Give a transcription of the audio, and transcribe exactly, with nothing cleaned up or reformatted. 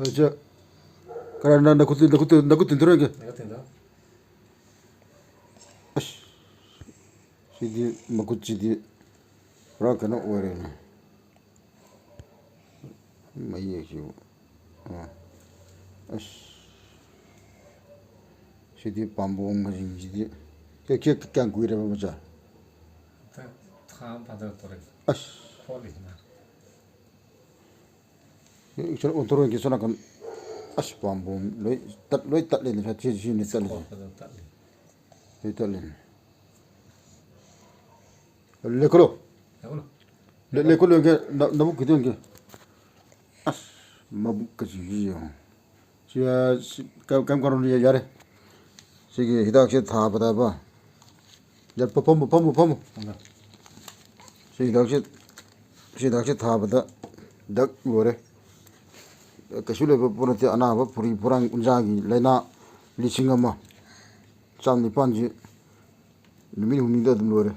ꯑꯁ, ꯀꯅꯥ, ꯅ-, ꯅꯈꯨꯠꯇꯨ, ꯅꯈꯨꯠꯇꯨ, ꯅꯈꯨꯠ ꯇꯤꯡꯊꯣꯔꯛꯑꯒꯦ꯫ ꯅꯈꯨꯠ ꯇꯤꯡꯊꯣꯛ꯫ ꯑꯁ, ꯁꯤꯗꯤ ꯃꯈꯨꯠꯁꯤꯗꯤ ꯄꯨꯔꯥ ꯀꯩꯅꯣ ꯑꯣꯏꯔꯦꯅꯦ꯫ ꯃꯌꯦꯛꯁꯤꯕꯨ꯫ ꯑꯥ꯫ ꯑꯁ, ꯁꯤꯗꯤ ꯄꯥꯝꯕꯣꯝꯒꯁꯤꯡꯁꯤꯗꯤ꯫ ꯀꯦ-, ꯀꯦ-, ꯀꯌꯥꯝ ꯀꯨꯏꯔꯕ, ꯃꯆꯥ? ꯊꯥ ꯑꯃ ꯐꯥꯖꯤꯜꯂꯛꯇꯣꯔꯦ꯫ ꯑꯁ꯫ ꯐꯣꯠꯂꯤꯁꯤꯅ꯫ ꯁꯤ ꯁꯣꯝ ꯑꯣꯟꯊꯣꯔꯛꯑꯒꯦ, ꯁꯣꯝ ꯅꯥꯀꯟ꯫ ꯑꯁ, ꯄꯥꯝꯕꯣꯝ ꯂꯣꯏ ꯇꯠ-, ꯂꯣꯏ ꯇꯠꯂꯦꯅꯦ꯫ ꯁꯤ, ꯁꯤꯅꯤ ꯇꯠꯂꯤꯁꯦ꯫ ꯐꯣꯠꯄꯗ ꯇꯠꯂꯤ꯫ ꯂꯣꯏ ꯇꯠꯂꯦꯅꯦ꯫ ꯂꯦꯞꯈꯠꯂꯣ꯫ ꯂꯦꯞꯈꯠꯂꯣ꯫ ꯂꯦ-, ꯂꯦꯞꯈꯠꯂꯣ, ꯌꯦꯡꯒꯦ꯫ ꯅ-, ꯅꯕꯨꯛ ꯈꯤꯇ ꯌꯦꯡꯒꯦ꯫ ꯑꯁ, ꯃꯕꯨꯛꯀꯁꯤꯡꯁꯤ ꯌꯦꯡꯉꯣ꯫ ꯁꯤ, ꯑ, ꯁꯤ, ꯀ-, ꯀꯩꯝ ꯀꯥꯟꯅꯔꯣꯏ, ꯌꯥꯔꯦ꯫ ꯁꯤꯒꯤ ꯍꯤꯗꯥꯛꯁꯦ ꯊꯥꯕꯗꯕ꯫ ꯌꯥꯔꯦ, ꯐꯝꯃꯨ, ꯐꯝꯃꯨ, ꯐꯝꯃꯨ꯫ ꯁꯤ ꯍꯤꯗꯥꯛꯁꯦ, ꯁꯤ ꯍꯤꯗꯥꯛꯁꯦ ꯊꯥꯕꯗ ꯗꯛ ꯂꯣꯏꯔꯦ꯫ ꯀꯩꯁꯨ ꯂꯩꯕ ꯄꯣꯠ ꯅꯠꯇꯦ, ꯑꯅꯥꯕ ꯐꯨꯔꯤ ꯐꯨꯔꯥꯡ ꯎꯟꯖꯥꯒꯤ ꯂꯥꯏꯅꯥ ꯂꯤꯁꯤꯡ ꯑꯃ ꯆꯥꯝ ꯅꯤꯄꯥꯟꯁꯤ ꯅꯨꯃꯤꯠ ꯍꯨꯝꯅꯤꯗ ꯑꯗꯨꯝ ꯂꯣꯏꯔꯦ꯫